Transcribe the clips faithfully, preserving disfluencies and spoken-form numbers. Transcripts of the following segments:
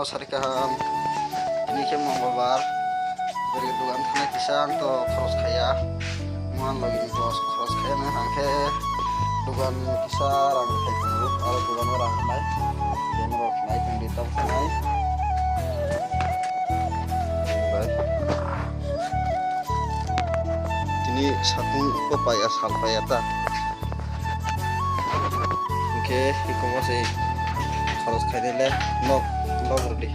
Sari kaham, ini khe Mongolbar, beri dugan thani kisa ang to khoros khaya, muhan logi ni boss khoros khaya na hangkhe dugan kisa rang khai tongo, aro dugan o rang nai, kemoro nai tong di tam nai. Bai. Tini sakung ko paya sal paya ta. Hingke iko mase khoros khainai le nok, nok rwdi.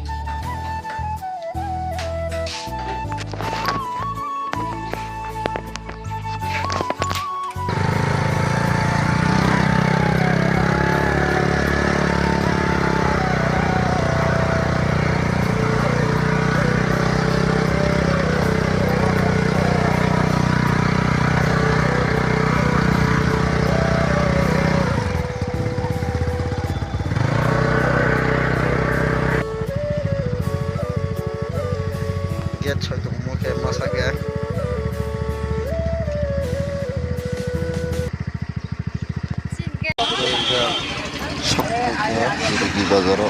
Gate soi tongmo khe masa khe. Sokphaikhe Rigi bazaro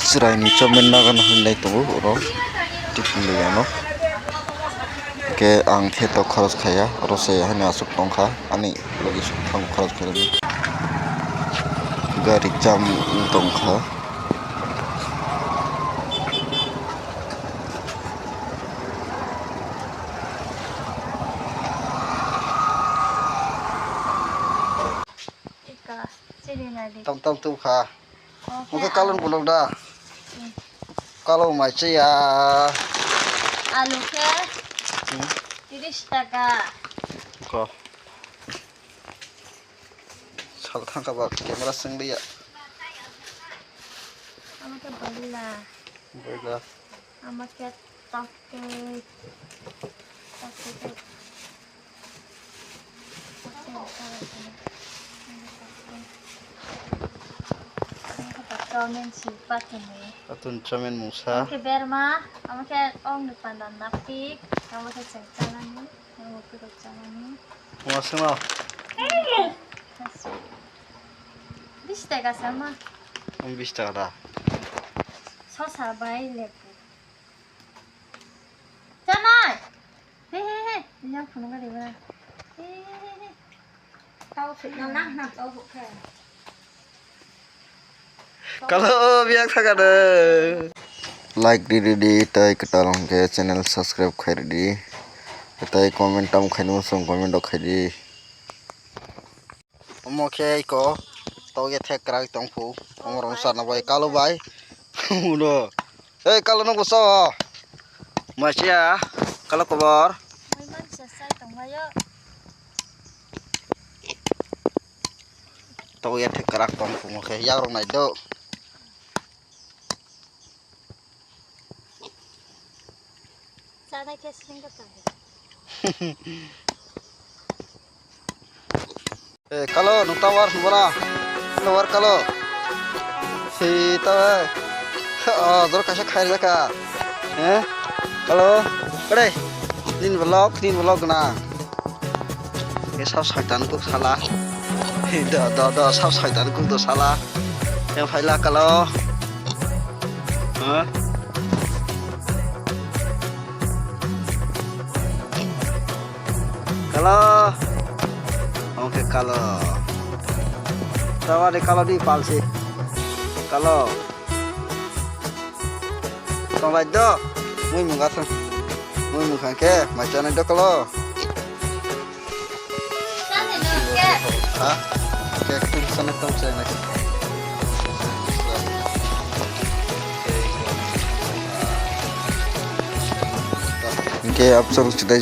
chwraini chomani nagan hinlai tongo oro tiffin loi ano. Hwnkhe ang khe to khoros khaiya, oro se haino aswk tongkha ani logi sukphang khoros khairokni gari jam wng tongkha. Ika, chini nai di. Tam tam tu kha. Oke, oke, kalon alu. Bulok da. Hmm. Kalo mai chiya. Alu khe. Hmm. Tiris taka. Ko. Sal thangka ba camera sing liya. Ama khe boila. Boila. Ama khe tokte. Tokte. Chowmin si patini. Atun chowmin mungsa. Oke berma, ama khe ong ni panda napik, ama khe cheng chanani, ama khe chanani. Mungsa no. Bis taka sama. Om bis taka da. Sosa bai lebu. Chanai. He, he, he. Yang phunuk ka diba? He, he, he, he. Tao phikna nang nang tao bukhe. Kalo biyak thaka de. Like di di di, tai kwtal hwnkhe channel subscribe khai di di. Tai comment tam khaini muchung comment rok khai di. Omo khe iko tokya thek kwrak tongphu. Omo rong sana bai kalo bai. Ulo. Ei kalo no boso. Masia kalo kobor. Mai man sa sai tonglayo. Tokya thek kwrak tongphu mo khe yak rok nai do. Chanai khe sling ka tong. Eh, kalo, nukta war sumana. Kalo war kalo. Si tawa. Oh, dor kaisa khair jaka. Eh? Kalo. Kare. Din vlog, din vlog na. Ke sab saitan kuk sala. Do, do, do, sab saitan kuk do sala. Yang phaila kalo. Huh? Kalo. Oke, kalo. Tawa de kalo di palsi. Kalo. Tonglai do. Mui mung gathang. Mui mung khang ke, mai chanai do kalo. Ha? Cake tum sana tong chai na. Hingke absor chidai.